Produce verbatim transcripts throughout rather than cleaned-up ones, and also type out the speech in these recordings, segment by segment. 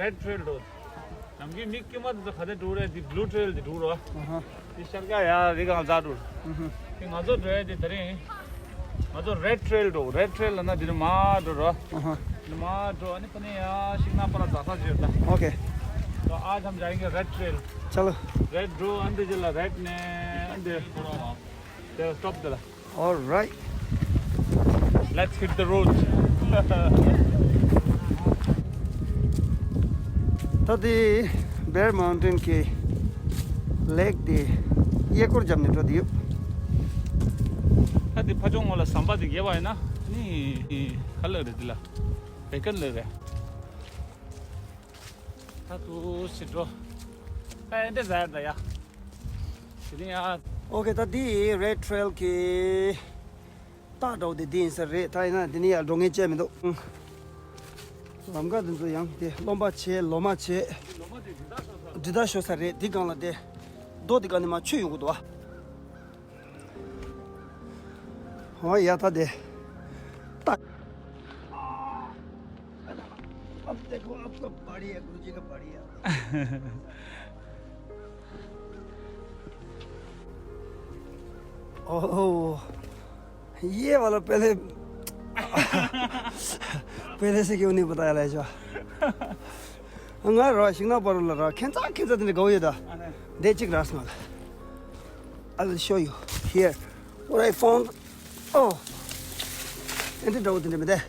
Red Trail འགྲོ། ནམ་རྒྱུན་མི་དཀྱུས་མ་དེ་ཚོ་ག་ནས་འགྲོ་རེད། འདི་Blue Trail འདི་འགྲོ་རོ། ཨ་ཧ། འདི་ཤར་ཀ་ཡ་རི་སྒང་ལ་འགྲོ། ཨ་ཧ། འདི་ང་ཚོ་འགྲོ་ཡ་དེ་ད་རིང་ང་ཚོ་Red Trail འགྲོ། Red Trail ལ་ན་འདི་ནས་མར་འགྲོ་རོ། ཨ་ཧ། འདི་མར་འགྲོ། ཨ་ནི་ཕ་ནས་ཡ་ཤིང་ནགས་པ་ལ་འཛེག་ས་བྱེད་ད། OK། तो आज हम जाएंगे Red Trail। चलो। Red འགྲོ། ཨ་འདི་རྗེས་ལ་Red ནས་ཨ་འདི་འགྲོ་རོ། དེ་stop དེ་ལ། All right. Let's hit the road. ད་དེ་Bear Mountain གྱི་lake དེ་གཡས་སྐོར་བརྒྱབ་ནས་འགྲོ་དེ་ཡོད། ད་དེ་ཕ་ཆུང་ངོ་ལ་ཟམ་པ་དེ་བརྒལ་བ་ཡིན་ན་ནི་ག་ལ་རེད། དེ་ལ་བེ་ཀན་ལ་རེད། ད་དུ་ཕྱིར་འགྲོ། ཨེ་འདྲ་ཟེར་ད་ཡ། དེ་ནི་ཡ། OK། ད་འདི་Red Trail གི་རྟགས་འདྲ་བོ་དེ་འདི་ཡིན་ས་རེད། ད་ཡིན་ན་འདི་ནི་ཡ་འགྲོ་མཁན་བཅས་མི་འདུག། ལམ་ཁ་འདི་ཚོ་ཡང་དེ་རློན་པ་བྱས་ལོ་མ་བྱས། འདྲི་ད་ཤོར་ས་རེད། འདི་སྒང་ལ་དེ་རྡོ་དེ་སྒང་ནས་མར་ཆུ་ཡོང་གི་འདུག་བ། ཨོ་ཡ། ད་དེ་ད། अब देखो, अब तो बढ़िया, गुरुजी का बढ़िया। ओह, ये वाला पहले, पहले से क्यों नहीं बताया, ले जा। ང་ར་ཤིང་ནགས་པ་རུ་ལ་ར་ཁྱེད་ཚ་ཁྱེད་ཚ་དེ་འདྲ་དགའ་བོ་ཡོད་ད། ཨ་ནི། འདི་གཅིག་ར་སོང་། I will show you here what I found. Oh, and the dog didn't there.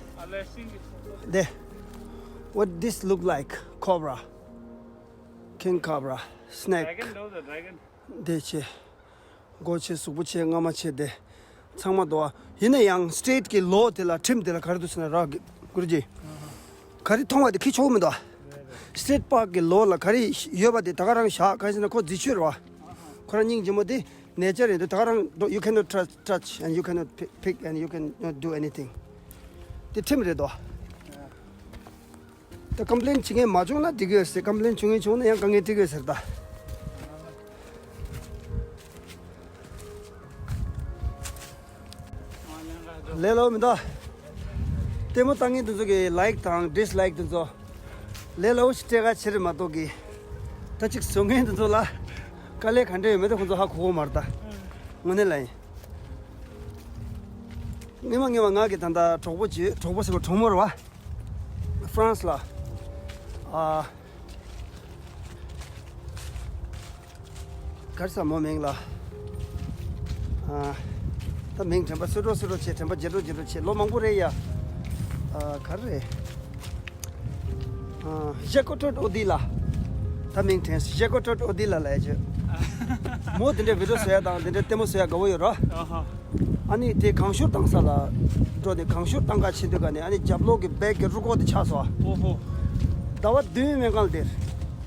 There. What this look like? Cobra. King cobra. Snake. Dragon, no, the dragon. འདི་ཆེ། མགོ་ཆེ། གཟུགས་པོ་ཆེ། རྔ་མ་ཆེ། དེ་ཚང་མ་འདུག་ཨ། ཡིན་ན་ཡང་སི་ཊེཊ་གི་ལོ་དེ་ལ་ཁྲིམས་དེ་ལ་ག་རེ་འདུག་ཟེར་ན་ར། གུ་རུ་ཇི། ག་རེ་མཐོང་བ་དེ་ཁྱི་ཆོག་མི་འདུག་ཨ། སི་ཊེཊ་པཱརྐ་གི་ལོ་ལ་ག་རེ་ཡོད་པ་དེ་ད་ག་རང་བཞག་ག་རེ་ཟེར་ན་ཁོ་རྫི་ཆུ་རེད་བ། ཁོ་རང་སྙིང་རྗེ་མོ་དེ་ནེ་ཅར་རེད་འདུག། ད་ག་རང་འགྲོ། You cannot touch, touch and you cannot pick, pick and you cannot do anything. དེ་ཁྲིམས་རེད་དོ། ད་ཀམ་པི་ལེན་བྱེད་མཁན་མ་བྱུང་ན་འགྲིག་གི་ཡོད་ཟེར། ཀམ་པི་ལེན་བྱུང་མཁན་བྱུང་ན་ཡང་དཀའ་ངལ་འཕྲད་ཀྱི་ཡོད་ཟེར་ད། ལས་སླ་པོ་མི་འདུག། ལྟད་མོ་ལྟ་མཁན་དེ་ཚོ་གི་ལའིཀ་དང་ཌི་སི་ལའིཀ་དེ་ཚོ་ལས་སླ་པོ་ཞིག་སྤྲད་ག་བྱེད་རེད་མ་གཏོགས་གི། ད་ཅིག་བཟོ་མཁན་དེ་ཚོ་ལ་དཀའ་ལས་ག་འདྲ་ཡོད་མེད་དེ་ཁོང་ཚོ་ཧ་གོ་གི་མ་རེད་ད། དངོས་གནས་ལ་ཡིན། སྔོན་མ་སྔོན་མ་ང་གི་ད་ལྟ་གྲོགས་པོ་བྱོས། གྲོགས་པོ་ཟེར་བ་གྲོགས་མོ་རེད་བ། ཧྥ་རན་སི་ལ། ཨ། ག་རེ་ཟེར་མོ་མིང་ལ། ཨ། ད་མིང་དྲན་པ་སོ་སོ་སོ་སོ་བྱས། དྲན་པ་བརྗེད་འགྲོ་བརྗེད་འགྲོ་བྱས། ལོ་མང་པོ་རེད་ཡ། ཨ། ག་རེ་རེད། ཨ། ཞེ་ཀོ་ཏོད་ཨོ་དི་ལ། ད་མིང་དྲན་སོང་། ཞེ་ཀོ་ཏོད་ཨོ་དི་ལ་ལབ་ཡ་བྱོས། མོ་དེ་འདྲའི་བི་ཌི་ཡོ་བཟོ་ཡ་དང་དེ་འདྲའི་ལྟད་མོ་བཟོ་ཡ་དགའ་བོ་ཡོད་ར། ཨ་ཧ། ཨ་ནི་དེ་གང་ཤོར་བཏང་ས་ལ་འགྲོ་ནས་གང་ཤོར་བཏང་ག་ཕྱིན་དུས་ག་ནས་ཨ་ནི་རྒྱབ་ལོགས་ཀྱི་བེག་གི་རུ་ཁོག་དེ་ཆག་སོང་། ཨོ་ཧོ། ཟླ་བ་བདུན་སྨན་ཁང་ལ་བསྡད།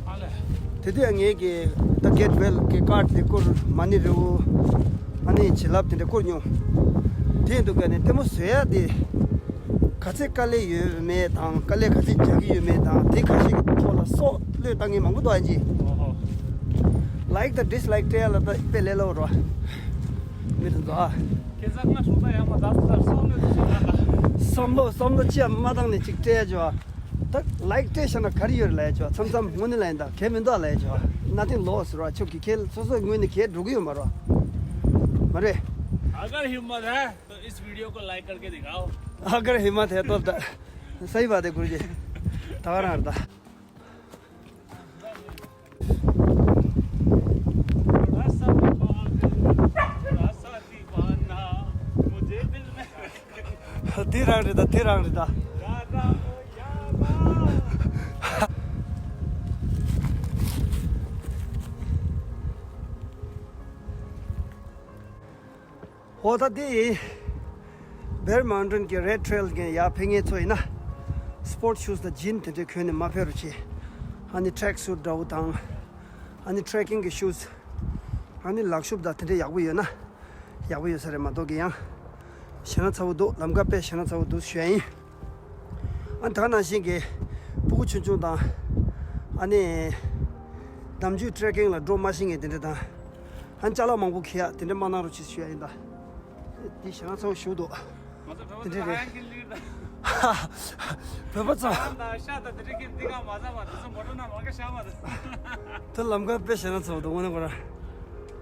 ཨ་ལས། དེ་དུས་ངས་ཀྱི་ད་གེ་ཊི་ཝེལ་གྱི་ཀཱཌ་དེ་བསྐུར། མ་ཎི་རི་བོ། ཨ་ནི་བྱིན་རླབས་དེ་འདྲ་བསྐུར་མྱོང་། དེ་ཡིན་དུས་ག་ནས་ལྟད་མོ་བཟོ་ཡ་དེ་ག་ཚད་དཀའ་ལས་ཡོད་མེད་དང་། དཀའ་ལས་ག་ཚད་རྒྱག་གི་ཡོད་མེད་དང་། དེ་ཁ་ཤས་ཀྱི་ཐོག་ལ་སྲོག་བློས་བཏང་མཁན་མང་པོ་འདུག་ཨ་ཅི། ཨོ་ཧོ། ལའིཀ་དང་ཌི་སི་ལའིཀ་སྤྲད་ཡ་ལ་ད་དཔེ་ལས་སླ་པོ་རེད་བ། མི་དེ་ཚོ་ཨ། ཁྱེད་ཚ་ང་སྲོག་ད་ཡང་མ་ད་ད་སྲོག་བློས་བཏང་ན་ད། བསམ་བློ་བསམ་བློ་ཅི་ཡང་མ་བཏང་ནས་ཅིག་སྤྲད་ཡ་ཅོ། ད་ལའིཀ་སྤྲད་བཞག་ན་ག་རེ་ཡོད་རེད་ལབ་ཡ་ཅོ། མཚམས་མཚམས་དངོས་གནས་ལ་ཡིན་ད་གལ་མི་འདུག་ལབ་ཡ་ཅོ། Nothing loss རེད་བ། ཁྱོད་ཀྱི་ཁེ་སོ་སོའི་ངོས་ནས་ཁེ་འགྲོ་གི་ཡོད་མ་རེད་བ། མ་རེད། अगर हिम्मत है तो इस वीडियो को लाइक करके दिखाओ। अगर हिम्मत है तो द- सही बात है गुरुजी। ད་ག་རང་རེད་ད། थोड़ा सा पागल, थोड़ा सा दीवाना, मुझे दिल में དེ་རང་རེད་ད། དེ་རང་རེད་ད། ཧོ། ད་དེ་Bear Mountain གྱི་Red Trail གི་ཡར་ཕེབས་མཁན་ཚོ་ཡིན་ན། སི་པོར་ཊི་ཤུ་ཛི་དང་ཇིན་དེ་འདྲ་གོན་ནས་མར་ཕེབས་རོགས་བྱེད། ཨ་ནི་ཊེག་སུཊ་འདྲ་བོ་དང་། ཨ་ནི་ཊེག་ཀིང་གི་ཤུ་ཛི། ཨ་ནི་ལག་ཤུབས་དང་དེ་འདྲ་ཡག་པོ་ཡོད་ན། ཡག་པོ་ཡོད་ས་རེད་མ་གཏོགས་ཀྱི་ཡང་། ཞེད་སྣང་ཚ་པོ་འདུག། ལམ་ཁ་དཔེ་ཞེད་སྣང་ཚ་པོ་འདུག་ཞུ་ཡ་ཡིན། ཨ་ནི་ད་ག་ནང་བཞིན་གྱི་སྤུ་གུ་ཆུང་ཆུང་དང་། ཨ་ནི་ནམ་རྒྱུན་ཊེག་ཀིང་ལ་འགྲོ་མ་ཤེས་མཁན་དེ་འདྲ་དང་། ཨ་ནི་ཅ་ལག་མང་པོ་འཁྱེར་ཡ་དེ་འདྲ་མ་གནང་རོགས་བྱེད་ཞུ་ཡ་ཡིན་ད། འདི་ཞེད་སྣང་ཚ་པོ་ཞེ་པོ་འདུག། དེ་འདྲ་རེད། བོད་པ་ཚོ། ད་ཤ་ད་དེ་རིགས་ཀྱི་འདི་ག་མ་ཟ་བ་དེ་ཚོ་མོ་ཊ་ནང་ལོག་ག་ཤ་མ་ཟ། ད་ལམ་ཁ་དཔེ་ཞེ་ན་ཚོ་འདུག་དངོས་གནས་ཁོ་རང་།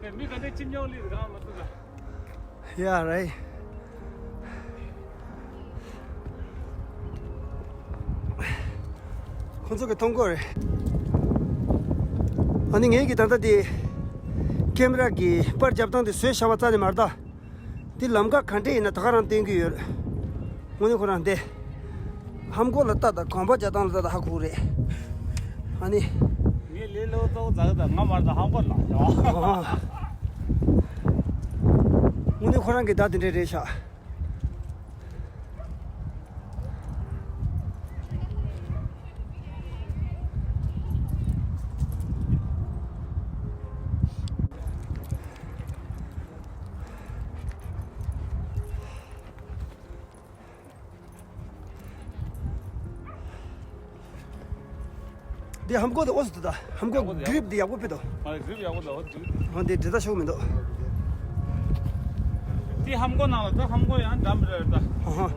དེ་མི་ག་འདྲ་ཁྱིམ་ཉོག་ལི་གང་མ་ཐུབ་ད། ཡ་རེད། ཁོང་ཚོ་གི་མཐོང་གོ་རེད། ཨ་ནི་ངེད་ཀྱི་ད་ལྟ་དེ་ཀེམ་ར་གི་པར་རྒྱབ་སྟངས་དེ་བཟོས་བཞག་པ་རྩ་ནས་མ་རེད་ད། འདི་ལམ་ཁ་ག་འདྲ་ཡིན་ན་ད་ག་རང་སྟོན་གྱི་ཡོད། དངོས་གནས་ཁོ་རང་འདི། ཧམ་གོ་ལ་ལྟ་དང་གོམ་པ་རྒྱག་སྟངས་ལ་ལྟ་དང་ཧ་གོ་རེད། ཨ་ནི། ངས་ལས་སླ་པོ་ཙོག་ཙག་དང་ང་མར་དང་ཧམ་གོ་ལ་ཡོ། ཨ། དངོས་གནས་ཁོ་རང་གི་བརྡ་དེ་འདྲ་རེད་ཤག་འདི་ཧམ་གོ་དེ་ཨོ་སི་དུ་ད་ཧམ་གོ་གི་རིབ་འདི་ཡག་པོ་ཕེ་དོ། ཨ་རིབ་ཡག་པོ་འདུག་འདི་འདྲ་ད་ཤོག་མི་འདུག་འདི་ཧམ་གོ་ནང་ལ་ད་ཧམ་གོ་ཡང་འགྲམ་རེད་ད། ཧ་ཧ།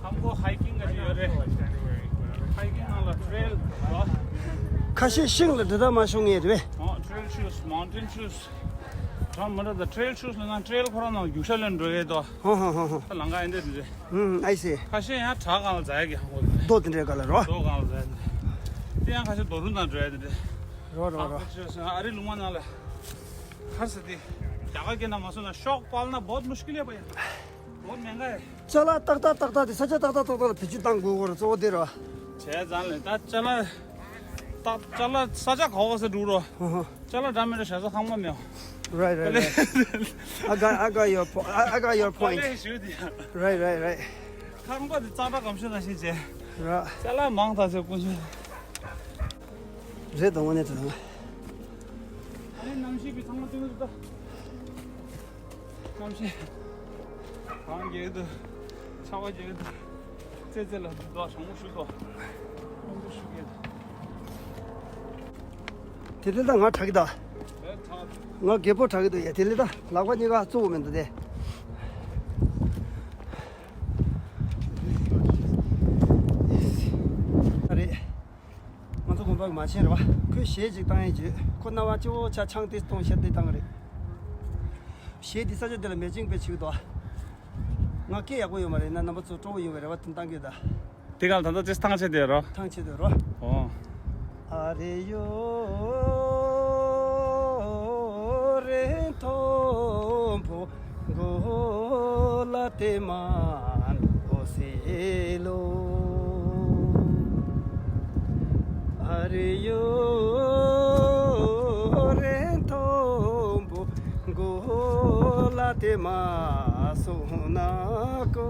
ཧམ་གོ་ཧའི་ཀིང་ག་ཅིག་ཡོད་རེད། ཧའི་ཀིང་ནང་ལ་ཊེལ་ལ། ཁ་ཤས་ཤིང་ལ་འདི་ད་མ་ཤོང་ངེས་རེད། ཨ་ཊེལ་ཤུ་ཛི་མའུན་ཊེན་ཤུ་ཛི། ད་མི་འདྲ་ད་ཊེལ་ཤུ་ཛི་ལ་ན་ཊེལ་ཁོ་རང་ནང་རྒྱུག་ཤར་ལེན་འགྲོ་ཡས་དོ། ཧ་ཧ་ཧ་ཧ། ད་ལམ་ཁ་ཨེ་འདྲ་འདི་རེད། ཨུམ། I see། ཁ་ཤས་ཡང་བྲག་སྒང་ལ་འཛེག་ཡག་གི་ཧམ་གོ་རེད། རྡོ་དེ་འདྲའི་སྒང་ལ་རོ། རྡོ་སྒང་ལ་འཛེག་ཡག་དེ་རེད། དེ་ཡང་ཁ་ཤས་རྡོ་རུ་ནང་འགྲོ་ཡག་དེ་རེད། རོ་རོ་རོ། ཨ་རི་ལུང་མ་ནང་ལ་གར་ས་དེ་རྒྱ་གར་སྐད་ནང་མ་སོང་ན་ཤོག་པལ་ན་བོད་མུཤ་ཀིལ་ཡ་པ་ཡ། བོད་མེད་ག་ཡ། ཅ་ལག་ཏག་ཏག་ཏག་ཏག་དེ་ས་ཆ་ཏག་ཏག་ཏག་ཏག་ལ་བེད་སྤྱོད་བཏང་དགོས་གོ་ར་གཙོ་བོ་དེ་རོ། བྱས་ཙང་ལས་ད་ཅ་ལག་ཏག་ཅ་ལག་ས་ཆ་ག་བ་ས་འགྲོ་རོ། ཧ་ཧ། ཅ་ལག་འདྲ་མི་འདྲ་བྱས་ས་ཁང་པ་མེད། Right, right, right. I got, I got your po- I, I got your point. Right, right, right. ཁང་པ་དེ་གཙང་སྦྲ་གང་ཤོད་ན་ཤེས་བྱས། ར། ཅ་ལག་མང་དྲགས་ཚེ་ཀུན་སྤྱོད། རེད་དང་དངོས་གནས་དྲང་། ཨ་ནི་གནམ་གཤིས་པའི་ཚང་མ་སྟོན་གི་འདུག་ད། གནམ་གཤིས། གངས་རྒྱག་གི་འདུག་ཆར་པ་རྒྱག་གི་འདུག་ཙེ་ཙེ་ལ་འདུག་ད་གྲང་མོ་ཞུ་དོ། ཁོང་ཚོ་ཞུ་གི་འདུག་དེ་ལས་ད་ང་དྲག་གི་ད། ང་རྒད་པོ་དྲག་གི་འདུག་ཡ། དེ་ལས་ད་ལག་པ་གཉིས་ཀ་བཙུགས་མི་འདུག་དེ། རེད། ང་ཚོ་དགོན་པ་གི་མ་བྱན་རེད་བ། ཁོས་གཞས་ཅིག་བཏང་ཡས་བྱོས། ཁོ་རྣ་བ་སྤྱི་བོ་ཆ་ཆང་དེ་གཏོང་ཤར་དེ་བཏང་རེད། གཞས་འདི་ས་ཆ་འདི་ལ་མེ་ཅིང་པེ་བྱེད་ཀྱི་འདུག་ང་སྐད་ཡག་པོ་ཡོད་མ་རེད་ན། རྣམ་པ་ཚོ་སྤྲོ་བོ་ཡོང་བའི་རེ་བ་དེ་བཏང་གི་ཡོད་ད། དེ་གང་ད་ལྟ་ཅིག་ཐང་ཆད་དེ་རོ། ཐང་ཆད་དེ་རོ། ཨོ། ཨ་རེ་ཡོ་རེ་མཐོན་པོ་མགོ་ལ་དེ་མ་ནོ་སེ་ལོ། ཨ་རེ་ཡོ་རེ་མཐོན་པོ་མགོ་ལ་དེ་མ་སོང་ན་ཀོ།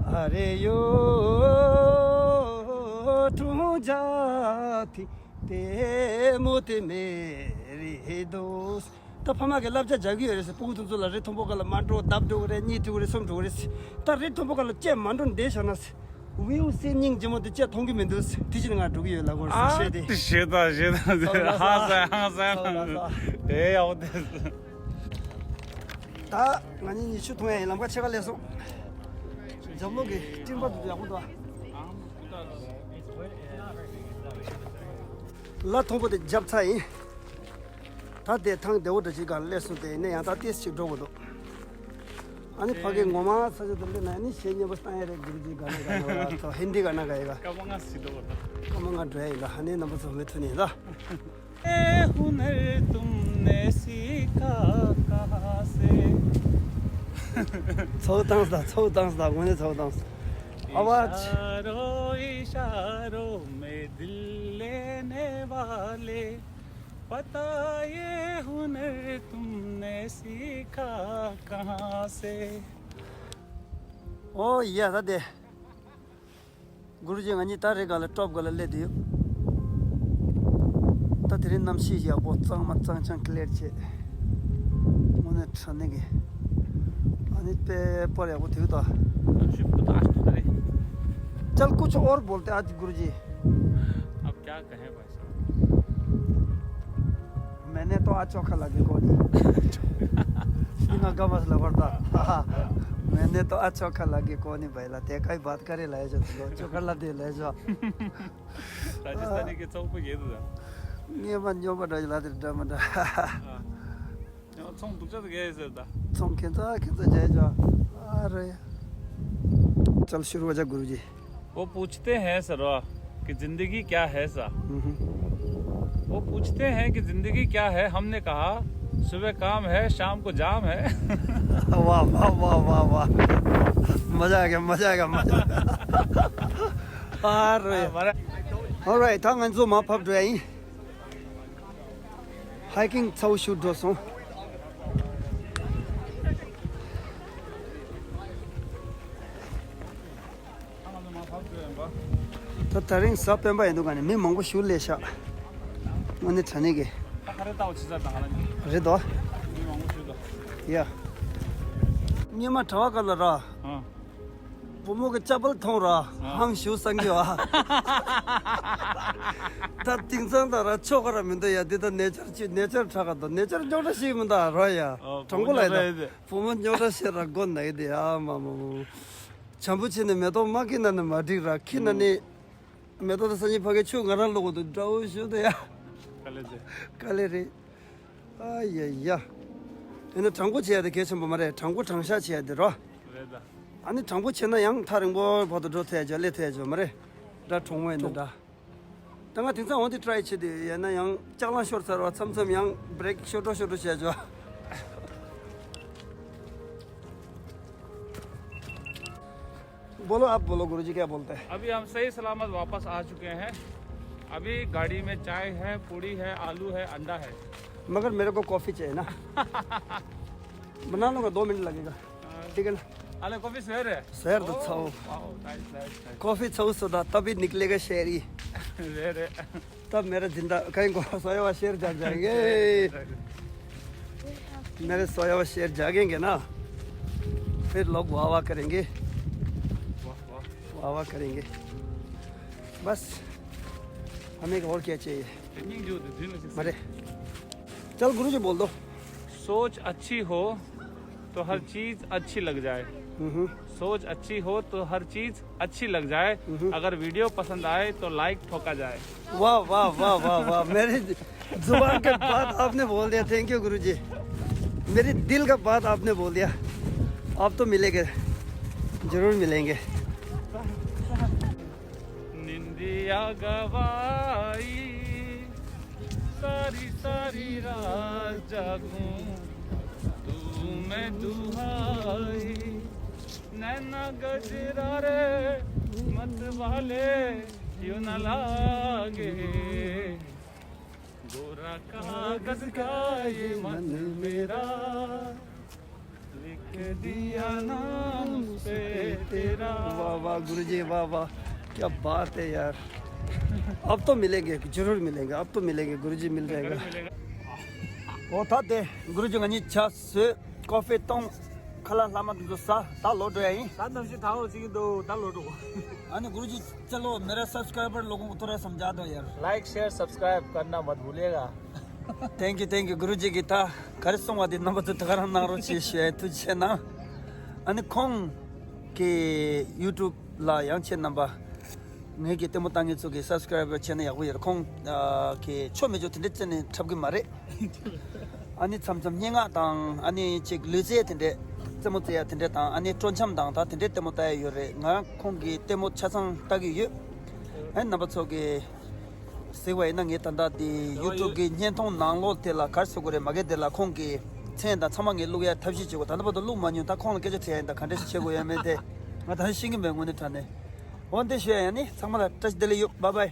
ཨ་རེ་ཡོ་ཁྲུང་ཇ་ཐི་དེ་མོ་དེ་མེ་རེ་དོ། ད་ཕ་མ་གི་བསླབ་བྱ་རྒྱག་གི་ཡོད་རེད་ཟེར། སྤུ་གུ་དེ་ཚོ་ལ་རི་མཐོན་པོ་སྒང་ལ་མ་འགྲོ། ལྡབ་འགྲོ་གི་རེད། གཉིས་འགྲོ་གི་རེད། གསུམ་འགྲོ་གི་རེད་ཟེར། ད་རི་མཐོན་པོ་སྒང་ལ་བཅས་མ་འགྲོ་བསྡད་བཞག་ན་ཟེར། ཝིའུ་སེམས་སྙིང་རྗེ་མོ་དེ་བཅས་མཐོང་གི་མི་འདུག་ཟེར། དེ་བཞིན་ང་འགྲོ་གི་ཡོད་ལབ་དགོས་རེད་ཟེར། ཨ་བཤད་དེ། དེ་བཤད་ད་བཤད་ད། ཧང་སང་ཧང་སང་། ཨེ་ཡག་པོ་དེ། ད་ང་གཉིས་གཉིད་ཆུ་འཐུང་ཡ་ཡིན། ལམ་ཁ་ཕྱེད་ཀ་སླེབས་སོང་། རྒྱབ་ལོགས་ཀྱི་སྤྲིན་པ་དེ་ཡག་པོ་འདུག་ལ་མཐོན་པོ་དེ་བརྒྱབ་ཚར་ཡིན། ད་དེ་ཐང་བདེ་བོ་འདྲ་ཅིག་སྒང་སླེབས་སོང་། དེ་ནས་ཡང་ད་ཏོག་ཙམ་ཅིག་འགྲོ་དགོས་འདུག་ཨ་ནི་ཕ་གི་ངོ་མ་ས་ཆ་དེ་སླེབས་ན་ཨ་ནི་གཞས་སྙན་པོ་བཏང་ཡ་རེད། གུ་རུ་ཇི་ག་ན་ག་ན་ཐོ་ཧིན་དི་ག་ན་ག་ཡ་ག་ཀ་མ་ང་སི་འགྲོ་བ་ད། ཀ་མ་ང་འགྲོ་ཡ་ཡིན་ད། ཨ་ནི་རྣམ་པ་ཚོ་མུ་མཐུད་ནས་ད། اے ہنر تم نے سیکھا کہاں سے؟ ཚོགས་བཏང་ས། ཚོགས་བཏང་ས། དངོས་གནས་ཚོགས་བཏང་ས། ཨ་བ། اشاروں اشاروں میں دل لینے والے، پتہ یہ ہنر تم نے سیکھا کہاں سے؟ ཨོ་ཡ། ད་དེ། གུ་རུ་ཇི། ང་གཉིས་ད་རེས་སྒང་ལ་ཊོབ་སྒང་ལ་སླེབས་བསྡད་ཡོད། ད་དེ་རིང་གནམ་གཤིས་ཡག་པོ། གཙང་མ་གཙང་རྐྱང་ཀི་ལེར་བྱས། དངོས་གནས་དྲང་གནས་ཀྱི། ཨ་ནི་དཔེ་པར་ཡག་པོ་དེ་ད། कल कुछ और बोलते आज गुरुजी। अब क्या कहें भाई साहब। मैंने तो आज चोखा लगे कोनी। इना गमस लबरदा। मैंने तो अशोका लगे कोनी भाई ला, तेका ही बात करे लाए जो, तो चोकर ला दे ले जो। राजस्थानी के चौक पे ये तो था। ये मन जो बड़ा ला दे ड्रामा। हाँ। ཚོང་སྡུག་ཅག་ཏུ་གས་ཟེར་ད། ཚོང་ཁྱེད་ཚོ་ཁྱེད་ཚོ་རྒྱལ་ཇོ། ཨ་རེ། चल शुरू हो जा गुरुजी। वो पूछते हैं सर कि जिंदगी क्या है सा। हम्म। वो पूछते हैं कि जिंदगी क्या है, हमने कहा सुबह काम है, शाम को जाम है। वाह, वाह, वाह, वाह, वाह। मजा आ गया, मजा आ गया, मजा। अरे। हमारा Alright, ད་ང་ཚོ་མར་ཕབ་འགྲོ་ཡ་ཡིན། Hiking་ཚ་བོ་ཞུ་འགྲོ་སོང་། ད་ད་རིང་གཟའ་སྤེན་པ་ཡིན་འདུག་ག་ནས་མི་མང་པོ་ཞུ་ལས་ཤག་དངོས་གནས་དྲང་གནས་ཀྱི། རེད་དོ། ཡ། སྙེ་མ་གྲྭ་བ་ག་ལ་ར། བུ་མོ་གི་ཅ་པལ་མཐོང་ར། ཧང་ཞུ་སང་གི་བ། ད་དེང་སང་ད་ར་ཆོག་ག་ར་མི་འདུག་ཡ། འདི་ད་ནེ་ཅར་ཅི་ནེ་ཅར་ཁྲག་ག་འདུག་ནེ་ཅར་རྙོག་དྲ་ཞིག་མི་འདུག་ར་ཡ། དྲང་པོ་ལ་ཡ་ད། བུ་མོ་རྙོག་དྲ་ཞིག་ར་དགོས་ན་ཡི་དེ་ཡ་མ་མ་མ། བྱམས་པོ་བྱས་ནས་མེ་ཏོག་མ་ཁྱེར་ན་ནི་མ་འགྲིག་ར། ཁྱེར་ན་ནི་མེ་ཏོག་དང་སང་ཉིན་ཕ་གི་ཆུ་ང་རང་ལོག་གི་འདུག་དགྲ་བོ་ཞུ་དེ་ཡ། དཀའ་ལས་རེད། དཀའ་ལས་རེད། ཨ་ཡ་ཡ། དེ་ནི་དྲང་པོ་བྱེད་ཡ་དེ་གལ་ཆེན་པོ་མ་རེད། དྲང་པོ་དྲང་བཞག་བྱེད་ཡ་དེ་རོ། རེད་ད། ཨ་ནི་དྲང་པོ་བྱེད་ན་ཡང་ཐག་རིང་པོ་བར་དུ་འགྲོ་ཐུབ་ཡ་ཅིག་སླེབས་ཐུབ་ཡ་ཅིག་མ་རེད། དགྲ་གྲོགས་མོ་ཡིན་ན་འདྲ། ད་ང་དེང་སང་འོ་དེ་ཊ་རའི་བྱེད་དུས་ཡིན་ན་ཡང་ལྕགས་ལམ་ཤོར་ཚར་བ་མཚམས་མཚམས་ཡང་བྷི་རེག་ཤོར་འགྲོ་ཤོར་འགྲོ་བྱེད་ཡ་ཅིག बोलो, आप बोलो गुरुजी, क्या बोलते हैं? अभी हम सही सलामत वापस आ चुके हैं। अभी गाड़ी में चाय है, पूड़ी है, आलू है, अंडा है। मगर मेरे को कॉफी चाहिए ना। बना लूंगा, दो मिनट लगेगा। हाँ। ठीक है ना? अरे, कॉफी सवेर है? सवेर तो ओ, छाओ। Wow, nice, nice, nice. Coffee छाओ सुधा, तभी निकलेगा शेरी। सवेर है। तब मेरा जिंदा कहीं को सोया हुआ शेर जाग जाएंगे। मेरे सोया हुआ शेर जागेंगे ना, फिर लोग वाह वाह करेंगे। वाह वाह। वाह वाह करेंगे। बस हमें और क्या चाहिए? मरे। चल गुरु जी बोल दो। सोच अच्छी हो तो हर चीज अच्छी लग जाए। हम्म। सोच अच्छी हो तो हर चीज अच्छी लग जाए। हम्म। अगर वीडियो पसंद आए तो लाइक ठोका जाए। वाह वाह वाह वाह वाह, मेरी जुबान का बात आपने बोल दिया। थैंक यू गुरु जी, मेरी दिल का बात आपने बोल दिया। आप तो मिलेंगे, जरूर मिलेंगे। निंदिया गवाई, सारी सारी रात जागूं, तू मैं दुहाई। नैना गजरा रे, मत वाले, क्यों ना लागे। गोरा कागज का ये मन मेरा, लिख दिया नाम उस पे तेरा। वाह वाह गुरुजी, वाह वाह, क्या बात है यार। अब तो मिलेंगे, जरूर मिलेंगे, अब तो मिलेंगे, गुरुजी मिल जाएगा। वो था दे, गुरुजी ང་གཉིས་ཆ་སུ་ཀོ་ཧྥེ་བཏུང་། ཁ་ལག་ལྷག་མ་དེ་ཚོ་ཟ། ད་ལོག་འགྲོ་ཡ་ཡིན། ད་གནམ་གཤིས་ཐང་ལོ་ཅིག་གི་འདུག་ད་ལོག་འགྲོ། ཨ་ནི་गुरुजी चलो मेरा सब्सक्राइबर लोगों को थोड़ा समझा दो यार। लाइक शेयर सब्सक्राइब करना मत भूलिएगा। Thank you, thank you. Guruji གིས་ད་ག་རེ་གསུངས་པ་དེ་རྣམ་པ་ཚོ་ད་ག་རང་གནང་རོགས་ཞེས་ཞུ་ཡ་ཐུགས་རྗེ་ཆེ་གནང་། ཨ་ནི་ཁོང་གི་ཡུ་ཊུབ་ལ་ཡང་ཁྱེད་རྣམ་པ། ངེད་ཀྱི་ལྟད་མོ་ལྟ་མཁན་ཚོ་གི་སབ་སི་ཀ་རའི་བར་བྱས་ན་ཡག་པོ་ཡོད་རེད། ཁོང་གི་ཆོ་མེད་ཆོ་དེ་འདྲས་བཙལ་ནས་འཁྲབ་གི་མ་རེད། ཨ་ནི་མཚམས་མཚམས་སྙན་ངག་དང་ཨ་ནི་ཅིག་ལུས་རྩལ་དེ་འདྲས་རྩེད་མོ་རྩེ་ཡ་དེ་འདྲས་དང་ཨ་ནི་སྤྲོ་འཆམ་དང་ད་དེ་འདྲས་ལྟད་མོ་ལྟ་ཡ་ཡོད་རེད། ང་ཁོང་གི་ལྟད་མོ་ཆ་ཚང་ལྟ་གི་ཡོད། ཨ་ནི་རྣམ་པ་ཚོ་གི་གཟིགས་པ་ཡིན་ན་ངས་ད་ལྟ་དེ་ཡུ་ཊུབ་གི་བརྙན་ཐུང་ནང་ལོགས་དེ་ལ་ག་རེ་ཟེར་དགོས་རེད། མ་གི་དེ་ལ་ཁོང་གི་མཚན་དང་ཚང་མ་ངས་བླུག་ཡ་ཐབས་ཤེས་བྱེད་དགོས། ད་ལྟ་བར་དུ་བླུག་མ་མྱོང་། ད་ཁོང་ལ་སྐད་ཆ་དྲིས་ཡ་ཡིན། ད་ག་འདྲས་ཞིག་བྱེད་དགོས་ཡ་མེད་དེ་ང་ད་ནི་ཤེས་ཀྱི་མེད། དངོས་གནས་དྲང་གནས། འོ་འདི་ཞུ་ཡ་ཡིན། ཨ་ནི་ཚང་མ་ལ་བཀྲ་ཤིས་བདེ་ལེགས་ཡོད། བཱའི་བཱའི།